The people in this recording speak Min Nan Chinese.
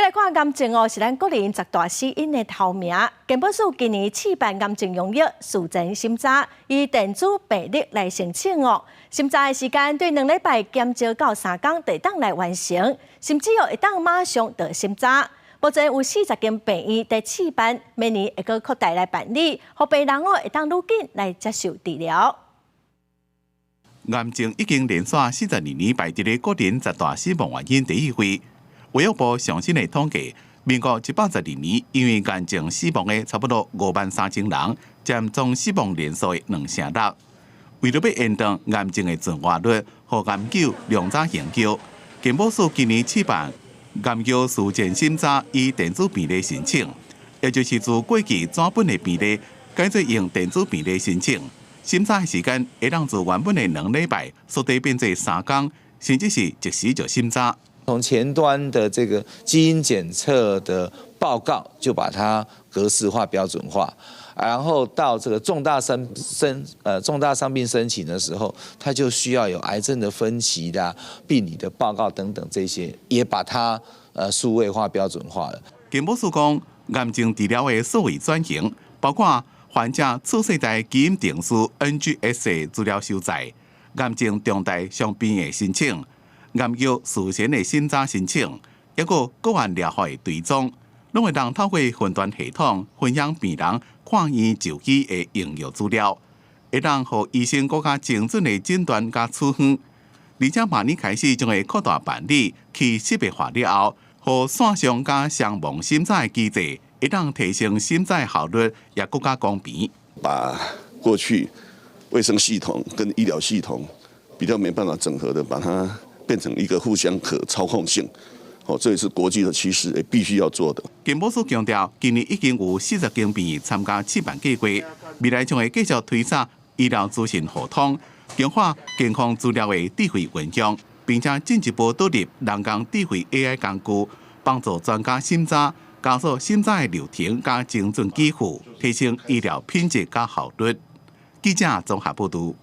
來看癌症哦，是咱國人十大死因的頭名。健保署今年試辦癌症用藥事前審查，以電子病歷來申請哦。審查的時間對2禮拜減少到3工，就會當來完成，甚至哦會當馬上就審查。目前有40間病院佇試辦，明年會閣擴大來辦理，予病人哦會當愈緊來接受治療。癌症已經連續42年排佇咧國人十大死亡原因第一位。衛福部上新的統計，民國112年因為癌症死亡的差不多5萬3千人，佔總死亡人數的2成6。為著欲延長癌症的存活率，予研究量早研究，健保署今年試辦癌藥事前審查以電子病歷申請，也就是自過去紙本的病歷改做用電子病歷申請，審查的時間會當自原本的2禮拜縮短變做3工，甚至是即時就審查。從前端的這個基因檢測的報告，就把它格式化、標準化，然後到這個重大傷病申請的時候，它就需要有癌症的分期的病理的報告等等這些，也把它數位化、標準化了。健保署講，癌症治療的數位轉型，包括患者次世代基因定序 NGS 的資料收集，癌症重大傷病的申請，癌藥事前的審查申請，抑閣個案療法的追蹤，攏會當透過雲端系統分享病人看院就醫的用藥資料，會當予醫生閣較精準的診斷佮處方。而且明年開始將會擴大辦理，去識別化了後，予線上佮雙盲審查的機制，會當提升審查效率，也閣較公平。把過去衛生系統跟醫療系統比較沒辦法整合的，把它變成一個互相可操控性，哦，這也是國際的趨勢，也必須要做的。健保署強調，今年已經有40間病院參加試辦計劃，未來將會繼續推展醫療資訊互通，強化健康資料的智慧運用，並且進一步導入人工智慧 AI 工具，幫助專家審查，加速審查的流程佮精準給付，提升醫療品質佮效率。記者綜合報導。